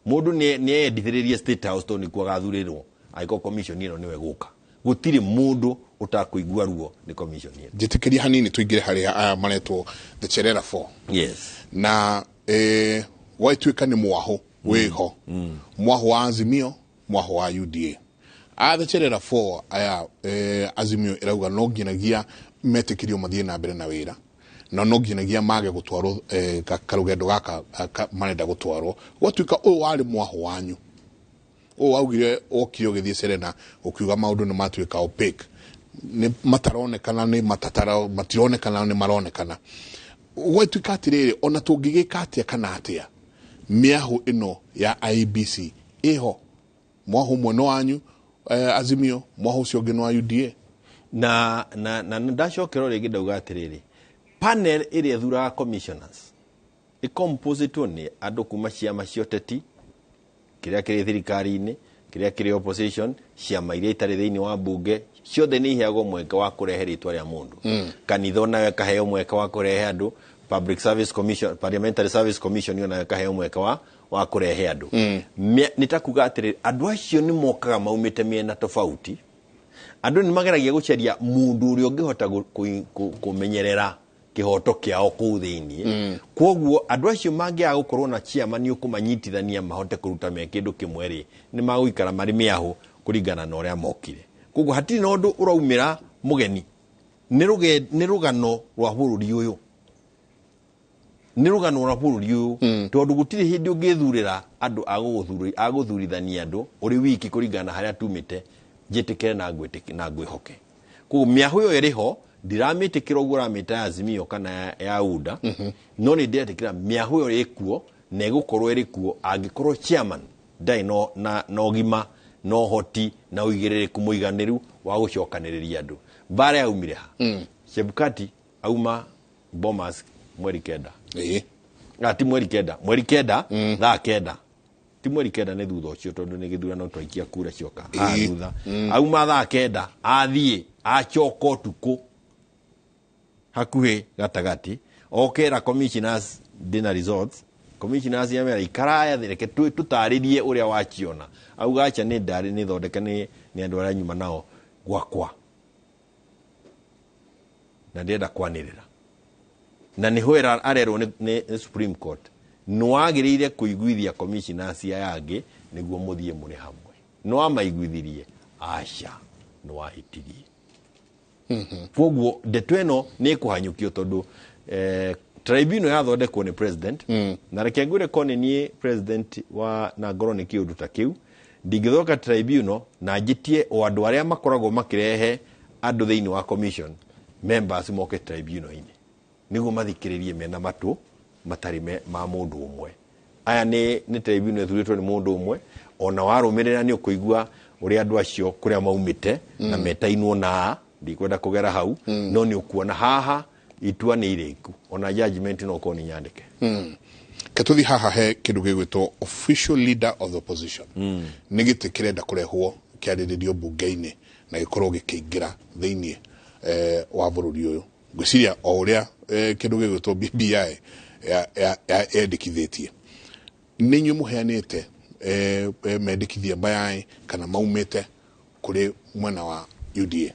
S16: Mũndũ nĩ eyendithĩrĩrie State House tondũ nĩkuo agathurĩrwo angĩkorwo commission ĩno nĩwe gũka. Gũtirĩ mũndũ ũtakũigua ruo nĩ commission ĩno.
S1: Njĩtĩkĩria hanini tũingĩre harĩa aya maretwo the Cherera Four. Na gwagĩtuĩka nĩ mwahũ wĩho, mwahũ wa Azimio, mwahũ wa UDA. A the Cherera Four aya, Azimio ĩrauga no nginyagia metĩkĩrio mathiĩ na mbere na wĩra, na no nginyagia mage gũtwarwo karũgendo gaka marenda gũtwarwo. Gwatuĩka ũyũ warĩ mwahũ wanyu, ũyũ waugire wokire ũgĩthiĩ Serena ũkiuga maũndũ nĩ matuĩka opaque, nĩ mataronekana, nĩ matatara matironekana, nĩ maronekana. Gwatuĩka atĩrĩrĩ, ona tũngĩgĩka atĩa kana atĩa, mĩahũ ĩno ya IEBC ĩho, mwahũ ũmwe nĩ wanyu, Azimio, mwahũ ũcio ũngĩ nĩ wa UDA.
S16: Na ndacokera rĩngĩ ndauga atĩrĩrĩ, panel ĩrĩa ĩthuraga commissioners ĩcompositwo nĩ andũ kuma ciama cia ũteti, kĩrĩa kĩrĩ thirikari-inĩ, kĩrĩa kĩrĩ opposition, ciama iria itarĩ thĩinĩ wa mbunge, ciothe nĩ iheagwo mweke wa kũrehe rĩtwa rĩa mũndũ. Kanitha onayo ĩkaheo mweke wa kũrehe andũ, Public Service Commission, Parliamentary Service Commission onayo ĩkaheo mweke wa kũrehe andũ. Nĩ ta kuga atĩrĩrĩ, andũ acio nĩ mokaga maumĩte mĩena tofauti. Andũ nĩ mageragia gũcaria mũndũ ũrĩa ũngĩhota kũmenyerera kĩhoto kĩao kũu thĩiniĩ. Kwoguo andũ acio mangĩaga gũkorwo na chairman ũkũmanyitithania mahote kũruta me kĩndũ kĩmwe rĩ, nĩ magũikara marĩ mĩahũ kũringana na ũrĩa mokire. Koguo hatirĩ na ũndũ ũraumĩra mũgeni, nĩ rũgano rwa bũrũri ũyũ, nĩ rũgano rwa bũrũri ũyũ, tondũ gũtirĩ hĩndĩ ũngĩthurĩra andũ a gũthurithania andũ ũrĩ wiki kũringana na harĩa tumĩte. Njĩtĩkĩre na na ngwĩhoke. Koguo mĩahũ ĩyo ĩrĩ ho, ndiramĩtĩkĩra ũguo ũramĩta ya Azimio kana ya UDA, no nĩ ndĩretĩkĩra mĩahũ ĩyo ĩkuo na ĩgũkorwo ĩrĩ kuo angĩkorwo chairman ndarĩ na ũgima na ũhoti na ũigĩrĩrĩku mũiganĩru wa gũcokanĩrĩria andũ. Mbara yaumire ha? Chebukati auma Bomas mweri 9. Ti mweri 9, mweri 9 thaa 9, ti mweri 9, nĩ thutha ũcio, tondũ nĩ gĩthurano twaikia kura cioka haha thutha. Auma thaa 9 athiĩ acoka ũtukũ. Hakuhĩ gatagatĩ okera commissioners ndĩna results, commissioners yamera ikaraya reke tũtarĩrie ũrĩa waciona, auga acha, nĩ ndarĩ nĩ thondeke nĩ andũ arĩa nyuma nao gwakwa na ndĩrenda kwanĩrĩra na nĩho arerwo nĩ Supreme Court nĩwagĩrĩire kũiguithia commissioners aya angĩ nĩguo mũthiĩ mũrĩ hamwe. Nĩwamaiguithirie? Aca, nĩwahĩtirie. Koguo ndeto ĩno nĩ ĩkũhanyũkio tondũ tribunal yathondekwo nĩ president. Na reke ngwĩre ko nĩ niĩ president wa na ngorwo nĩ kĩũndũ ta kĩu, ndingĩthondeka tribunal na njĩtie o andũ arĩa makoragwo makĩrehe andũ thĩinĩ wa commission members moke tribunal-inĩ nĩguo mathikĩrĩrie mena matũ matarĩ ma mũndũ ũmwe. Aya nĩ tribunal ĩthurĩtwo nĩ mũndũ ũmwe, ona warũmĩrĩra nĩ ũkũigua ũrĩa andũ acio kũrĩa maumĩte na metainwo na ndikwenda kũgera hau. No nĩ ũkuona haha itua nĩ irĩku, ona judgment no korwo nĩ nyandĩke.
S1: Ke tũthiĩ haha he kĩndũ gĩgwĩtwo official leader of the opposition. Nĩ gĩtĩ kĩrenda kũrehwo kĩarĩrĩrio mbunge-inĩ na gĩkorwo gĩkĩingĩra thĩinĩ wa bũrũri ũyũ. Ngwĩciria o ũrĩa kĩndũ gĩgwĩtwo BBI yendĩkithĩtie, nĩ inyuĩ mũheanĩte mendĩkithia maya kana maumĩte kũrĩ mwena wa UDA?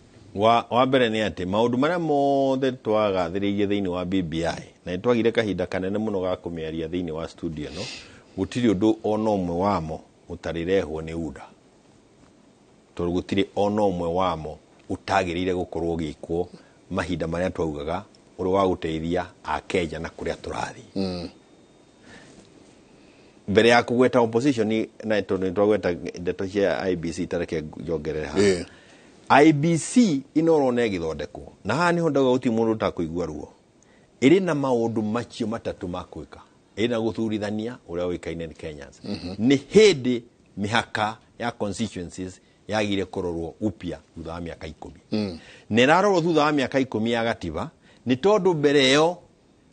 S16: Wa mbere nĩ atĩ maũndũ marĩa mothe twagathĩrĩirie thĩinĩ wa BBI na nĩ twagire kahinda kanene mũno ga kũmĩaria thĩinĩ wa studio ĩno, gũtirĩ ũndũ ona ũmwe wamo ũtarĩrehwo nĩ UDA, tondũ gũtirĩ ona ũmwe wamo ũtagĩrĩire gũkorwo ũgĩkwo mahinda marĩa twaugaga ũrĩ wa gũteithia Akenya na kũrĩa tũrathiĩ. Mbere ya kũgweta opposition, na tondũ nĩ twagweta ndeto cia IEBC, tareke njongerere haha. IEBC ĩno ũrona ĩgĩthondekwo na haha nĩho ndauga gũtirĩ mũndũ ũtakũigua ruo, ĩrĩ na maũndũ macio matatũ ma gwĩka. Ĩrĩ na gũthurithania ũrĩa ũĩkaine nĩ Kenyans. Nĩ hĩndĩ mĩhaka ya constituencies yagire kũrorwo upya thutha wa mĩaka 10. Na ĩrarorwo thutha wa mĩaka 10 ya gatiba nĩ tondũ mbere ĩyo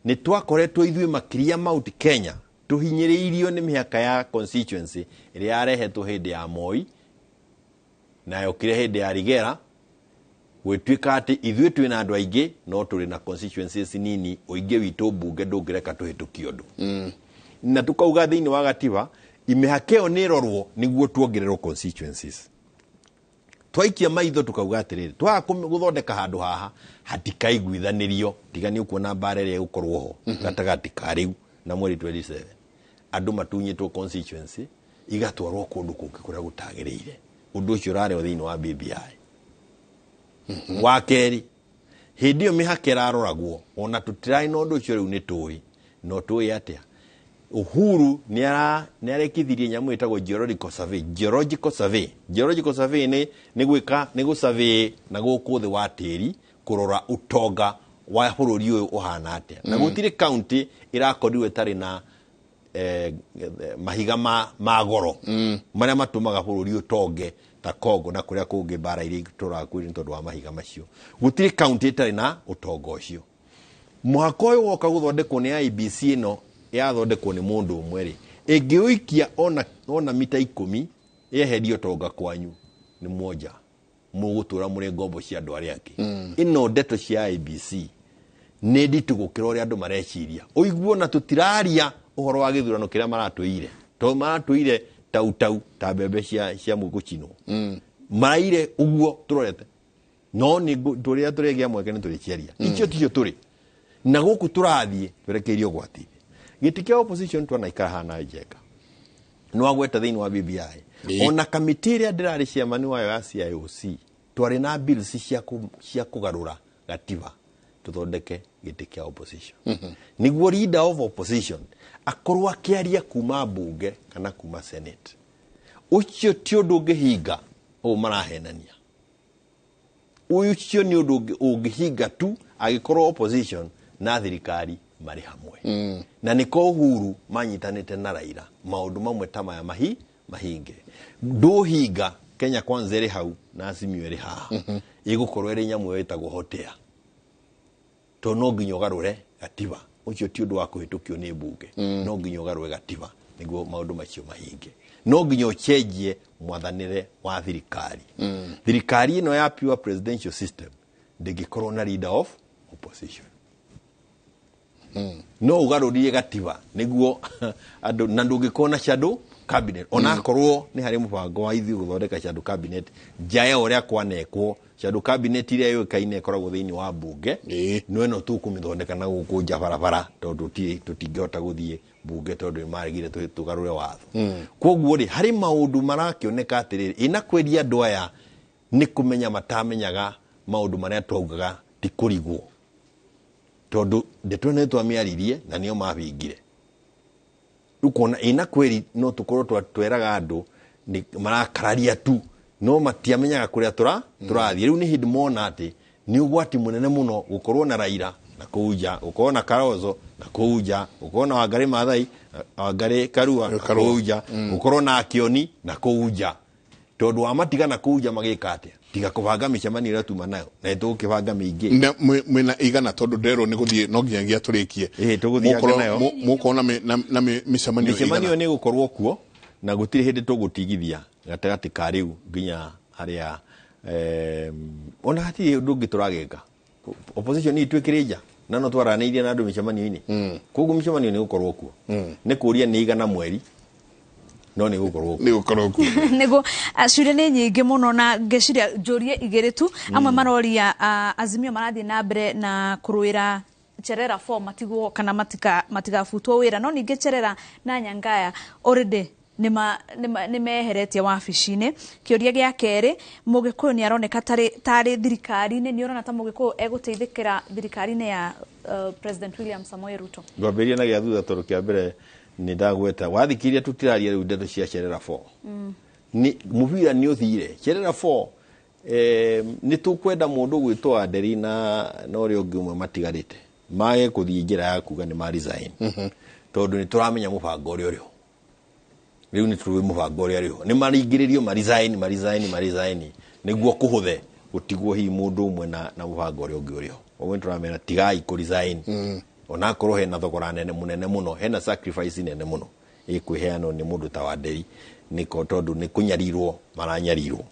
S16: nĩ twakoretwo ithuĩ makĩria Mount Kenya tũhinyĩrĩirio nĩ mĩhaka ya constituency ĩrĩa yarehetwo hĩndĩ ya Moi na yokire hĩndĩ ya Rigera, gwĩtuĩka atĩ ithuĩ twĩna andũ aingĩ no tũrĩ na constituencies nini, ũingĩ witũ mbunge ndũngĩreka tũhĩtũkie ũndũ. Na tukauga thĩinĩ wa gatiba imĩhaka ĩyo nĩ ĩrorwo nĩguo tuongererwo constituencies. Twaikia maitho tukauga atĩrĩrĩ, twaga gũthondeka handũ haha hatikaiguithanĩrio, tiga nĩ ũkuona mbara ĩrĩa ĩgũkorwo ho gatagatĩ ka rĩu na mweri 27, andũ matunyĩtwo constituency igatwarwo kũndũ kũngĩ kũrĩa gũtagĩrĩire. Ũndũ ũcio ũrarĩo thĩinĩ wa BBI. Wa kerĩ, hĩndĩ ĩyo mĩhaka ĩraroragwo ona tũtirarĩ na ũndũ ũcio. Rĩu nĩ tũĩ, no tũĩ atĩa Uhuru nĩ arekithirie nyamũ ĩtagwo geological survey. Geological survey nĩ gwĩka nĩ gũsurvey na gũkũ thĩ wa tĩri kũrora ũtonga wa bũrũri ũyũ ũhana atĩa, na gũtirĩ county ĩrakorirwo ĩtarĩ na mahiga ma goro marĩa matũmaga bũrũri ũtonge ta Congo na kũrĩa kũngĩ mbara iria itũraga kwĩ nĩ tondũ wa mahiga macio. Gũtirĩ county ĩtarĩ na ũtonga ũcio. Mũhaka ũyũ woka gũthondekwo nĩ IEBC ĩno yathondekwo nĩ mũndũ ũmwe rĩ, ĩngĩũikia ona mita 10 yeherie ũtonga kwanyu, nĩ mwonja mũgũtũra mũrĩ ngombo cia andũ arĩa angĩ. Ĩno ndeto cia IEBC nĩ nditũ gũkĩra ũrĩa andũ mareciria. Ũiguo na tũtiraria ũhoro wa gĩthurano kĩrĩa maratwĩire, tondũ maratwĩire tau tau ta mbembe cia gũcinwo. Maraire ũguo tũrorete, no nĩ tũrĩa tũrĩgĩa mweke nĩ tũrĩciaria. Icio ticio tũrĩ na gũkũ tũrathiĩ twerekeirio ũgwati-inĩ. Gĩtĩ kĩa opposition twanaikara haha na Njenga nĩwagweta thĩinĩ wa BBI. Ona kamĩtĩ ĩrĩa ndĩrarĩ chairman wayo ya CIOC, twarĩ na bills cia kũgarũra gatiba tũthondeke gĩtĩ kĩa opposition nĩguo leader of opposition akorwo akĩaria kuma mbunge kana kuma senate. Ũcio ti ũndũ ũngĩhinga ũũ marahenania. Ũcio nĩ ũndũ ũngĩhinga tu angĩkorwo opposition na thirikari marĩ hamwe. Na nĩko Uhuru manyitanĩte na Raila maũndũ mamwe ta maya mahinge. Ndũhinga Kenya Kwanza ĩrĩ hau na Azimio ĩrĩ haha, ĩgũkorwo ĩrĩ nyamũ ĩtagwo hotea, tondũ no nginya ũgarũre gatiba. Ũcio ti ũndũ wa kũhĩtũkio nĩ mbunge. No nginya ũgarũre gatiba nĩguo maũndũ macio mahinge. No nginya ũcenjie mwathanĩre wa thirikari. Thirikari ĩno ya pure presidential system ndĩngĩkorwo na leader of opposition. No ũgarũrire gatiba nĩguo andũ na ndũngĩkorwo na shadow cabinet, onakorwo nĩ harĩ mũbango wa ithuĩ gũthondeka shadow cabinet nja ya ũrĩa kwanekwo. Shadow cabinet iria yũĩkaine ĩkoragwo thĩinĩ wa mbunge, no ĩno tũkũmĩthondeka na gũkũ nja barabara, tondũ tũtingĩhota gũthiĩ mbunge tondũ nĩ maregire tũgarũre watho. Koguo rĩ, harĩ maũndũ marakĩoneka atĩrĩrĩ, ĩna kweria andũ aya nĩ kũmenya matamenyaga maũndũ marĩa twaugaga ti kũrigwo, tondũ ndeto ĩno nĩ twamĩaririe na nĩo mabingire. Rĩu kuona ĩna kweri no tũkorwo tweraga andũ nĩ marakararia tu, no matiamenyaga kũrĩa tũrathiĩ. Rĩu nĩ hĩndĩ mona atĩ nĩ ũgwati mũnene mũno gũkorwo na Raila na kũu nja, gũkorwo na Kalonzo na kũu nja, gũkorwo na Wangari Maathai, Wangari Karua na kũu nja, gũkorwo na Akioni na kũu nja, tondũ wamatiga na kũu nja magĩka atĩa tiga kũbanga mĩcemanio ĩrĩa tuma nayo na nĩtũgũkĩbanga mĩingĩ.
S1: Na mwĩna igana, tondũ nderwo nĩ gũthiĩ no nginyagia tũrĩkie.
S16: Ĩĩ, tũgũthianga nayo.
S1: Mũkorwo na mĩcemanio
S16: mĩcemanio
S1: igana?
S16: Nĩ gũkorwo kuo na gũtirĩ hĩndĩ tũgũtigithia gatagatĩ ka rĩu nginya harĩa ona hatirĩ ũndũ ũngĩ tũragĩka. Opposition itũ ĩkĩrĩ nja na no twaranĩirie na andũ mĩcemanio-inĩ, koguo mĩcemanio nĩ gũkorwo kuo. Nĩ kũria nĩ igana mweri, no nĩ gũkorwo kuo.
S1: Nĩ gũkorwo kuo.
S2: Nĩguo ciũria nĩ nyingĩ mũno na ngeciria njũrie igĩrĩ tu. Amwe maroria, Azimio marathiĩ na mbere na kũrũĩra Cherera 4 matigwo kana matigabutwo wĩra, no ningĩ Cherera na Nyangaya already nĩ meheretie wabici-inĩ. Kĩũria gĩa kerĩ, Mũgĩkũyũ nĩ aroneka tarĩ thirikari-inĩ, nĩ ũrona ta Mũgĩkũyũ egũteithĩkĩra thirikari-inĩ ya President William Samoei Ruto?
S16: Ngwambĩrĩria na gĩa thutha, tondũ kĩa mbere nĩ ndagweta wathikĩria tũtiraria rĩu ndeto cia Cherera 4. Nĩ mũbira nĩ ũthire Cherera 4. Nĩ tũkwenda mũndũ gwĩtwo Wanderi na ũrĩa ũngĩ ũmwe matigarĩte mage kũthiĩ njĩra ya kuga nĩ ma resign, tondũ nĩ tũramenya mũbango ũrĩa ũrĩ ho rĩu. Nĩ tũrĩ mũbango ũrĩa ũrĩ ho, nĩ maringĩrĩrio ma resign, ma resign, ma resign nĩguo kũhũthe gũtigwo hihi mũndũ ũmwe na mũbango ũrĩa ũngĩ ũrĩ ho. Ũguo nĩ tũramera tigai kũ resign, onakorwo hena thogora nene mũnene mũno, hena sacrifice nene mũno ĩkwĩheanwo nĩ mũndũ ta Wanderi, nĩko tondũ nĩ kũnyarirwo maranyarirwo.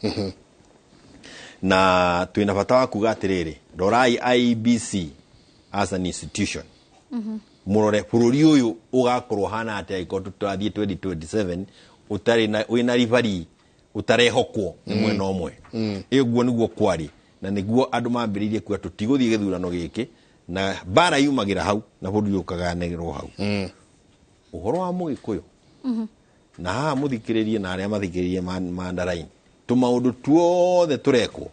S16: Na twĩna bata wa kuga atĩrĩrĩ, rorai IEBC as an institution, mũrore bũrũri ũyũ ũgakorwo hana atĩa angĩkorwo tũrathiĩ 2027 ũtarĩ na wĩna ribari ũtarehokwo nĩ mwena ũmwe. Ĩguo nĩguo kwarĩ na nĩguo andũ mambĩrĩirie kuga tũtigũthiĩ gĩthurano gĩkĩ, na mbara yumagĩra hau na bũrũri ũkagayanĩrwo hau. Ũhoro wa Mũgĩkũyũ na haha mũthikĩrĩrie na arĩa mathikĩrĩrie mandaraini, tũmaũndũ tuothe tũrekwo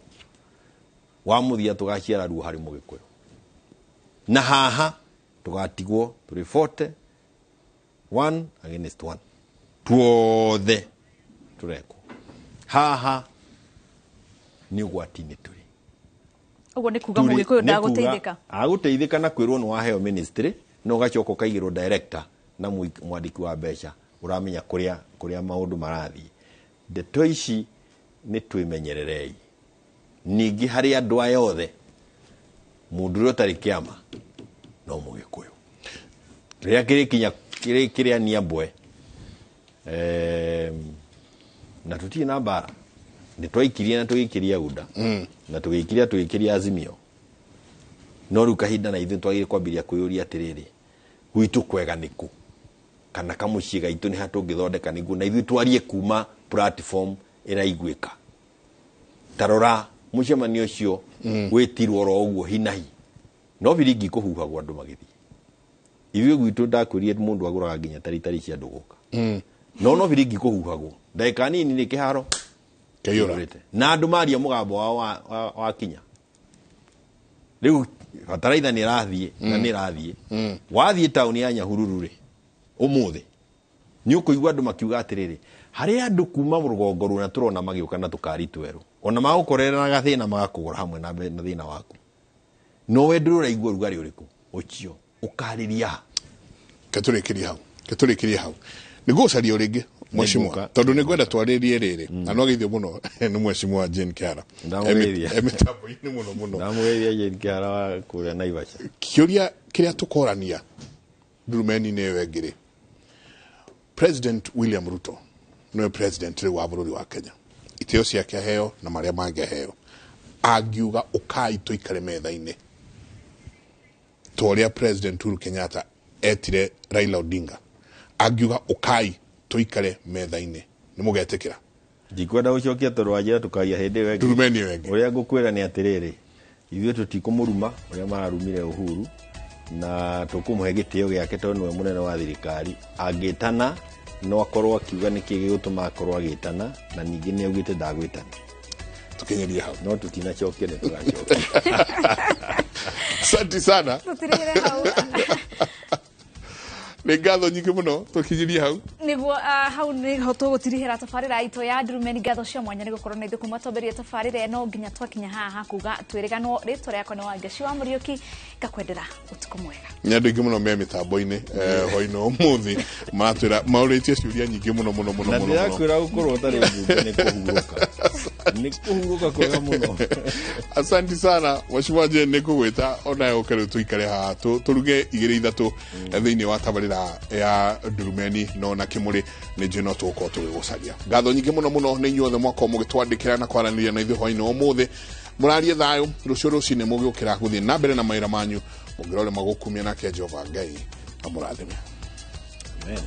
S16: wa mũthia tũgaciara ruo harĩ Mũgĩkũyũ, na haha tũgatigwo tũrĩ 40 one against one. Tuothe tũrekwo haha nĩ ũgwati-inĩ tũrĩ.
S2: Ũguo nĩ kuga Mũgĩkũyũ ndagũteithĩka?
S16: Agũteithĩka na kwĩrwo nĩ waheo ministry, no ũgacoka ũkaigĩrwo director na mwandĩki wa mbeca ũramenya kũrĩa maũndũ marathiĩ. Ndeto ici nĩ twĩmenyererei. Ningĩ harĩ andũ aya othe, mũndũ ũrĩa ũtarĩ kĩama no Mũgĩkũyũ rĩrĩa kĩrĩkinya kĩrĩa niambwe na tũtirĩ na mbara. Nĩ twaikirie na tũgĩikĩria UDA na tũgĩikiria Azimio, no rĩu kahinda na ithuĩ twagĩrĩire kwambĩrĩria kwĩyũria atĩrĩrĩ, gwitũ kwega nĩkũ, kana kamũciĩ gaitũ nĩ ha tũngĩthondeka nĩguo na ithuĩ twarie kuma platform ĩraiguĩka. Ta rora mũcemanio ũcio wĩtirwo oro ũguo hinahi, no biringi kũhuhagwo andũ magĩthiĩ. Ithuĩ gwitũ ndakwĩrire mũndũ agũraga nginya taritari cia andũ gũka, no biringi kũhuhagwo ndagĩka nini nĩ kĩharo
S1: Kĩaiyũra.
S16: kĩiyũrĩte. Na andũ maria mũgambo wao wakinya. Rĩu bataraitha nĩ ĩrathiĩ na nĩ ĩrathiĩ. Wathiĩ taũni ya Nyahururu rĩ, ũmũthĩ nĩ ũkũigua andũ makiuga atĩrĩrĩ, harĩ andũ kuma rũgongo rũna tũrona magĩũka na tũkari twerũ, ona magũkorera na gathĩna magakũgũra hamwe na thĩna waku, no we ndũrĩ ũraigua ũrugarĩ ũrĩkũ ũcio ũkarĩria ha.
S1: Ketũrĩkĩrie hau, ketũrĩkĩrie hau. Nĩ ngũgũcaria o rĩngĩ, mheshimiwa,
S16: Nĩngũka.
S1: tondũ nĩ ngwenda twarĩrie rĩrĩ na no geithio mũno nĩ mheshimiwa Jane Kĩara.
S16: Ndamũgeithia.
S1: E mĩtambo-inĩ mũno mũno.
S16: Ndamũgeithia Jane Kĩara wa kũrĩa Naivasha.
S1: Kĩũria kĩrĩa tũkorania ndurumeni-inĩ ĩyo ĩngĩ rĩ, President William Ruto nĩwe president rĩu wa bũrũri wa Kenya, itĩo ciake aheo na marĩa mangĩ aheo, angiuga ũkai tũikare metha-inĩ. Ta ũrĩa President Uhuru Kenyatta etire Raila Odinga, angiuga ũkai tũikare metha-inĩ, nĩ mũgetĩkĩra?
S16: Ndikwenda gũcokia tondũ wanjĩra tũkaria hĩndĩ ĩyo ĩngĩ.
S1: Ndurumeni ĩyo ĩngĩ.
S16: Ũrĩa ngũkwĩra nĩ atĩrĩrĩ, ithuĩ tũtikũmũruma ũrĩa mararumire Uhuru, na tũkũmũhe gĩtĩo gĩake tondũ nĩwe mũnene wa thirikari. Angĩtana no akorwo akiuga nĩkĩ gĩgũtũma akorwo agĩtana, na ningĩ nĩ augĩte ndagwĩtana.
S1: Tũkinyerie hau.
S16: No tutinacokia, nĩ tũgacokia.
S1: Asante sana.
S2: Tũtirĩre hau.
S1: Nĩ ngatho nyingĩ mũno, tũkinyirie hau.
S2: Niguo, hau niho tũgũtirihĩra tabarĩra itũ ya Ndurumeni. Ngatho cia mwanya nĩ gũkorwo na ithuĩ kuma twambĩrĩrie tabarĩra ĩno nginya twakinya haha kuga twĩrĩganwo. Rĩtwa rĩakwa nĩ Wangeci wa Mũriũki, ngakwendera ũtukũ mwega.
S1: Nĩ andũ aingĩ mũno me mĩtambo-inĩ hwainĩ ũmũthĩ maratwĩra maũrĩtie ciũria nyingĩ mũno mũno mũno
S16: Na
S1: mũno mũno.
S16: Ndĩrakwĩra gũkorwo ũtarĩ mbunge nĩ kũhurũka, nĩ kũhurũka kwega mũno.
S1: Asante sana, Mheshimiwa Jane, nĩ ngũgwĩta onawe ũke rĩu tũikare haha tũruge igĩrĩ ithatũ thĩinĩ wa tabarĩra ya Ndurumeni, no na kĩmũrĩ nĩ njũĩ no tũgũkorwo tũgĩgũcaria. Ngatho nyingĩ mũno mũno nĩ inyuothe mwakorwo mũgĩtwandĩkĩra na kwaranĩria na ithuĩ hwainĩ wa ũmũthĩ. Mũrarie thayũ. Rũciũ rũcinĩ mũgĩũkĩra gũthiĩ na mbere na mawĩra manyu, mũngĩrore magũkumia, nake Jehova Ngai amũrathime.
S16: Amen.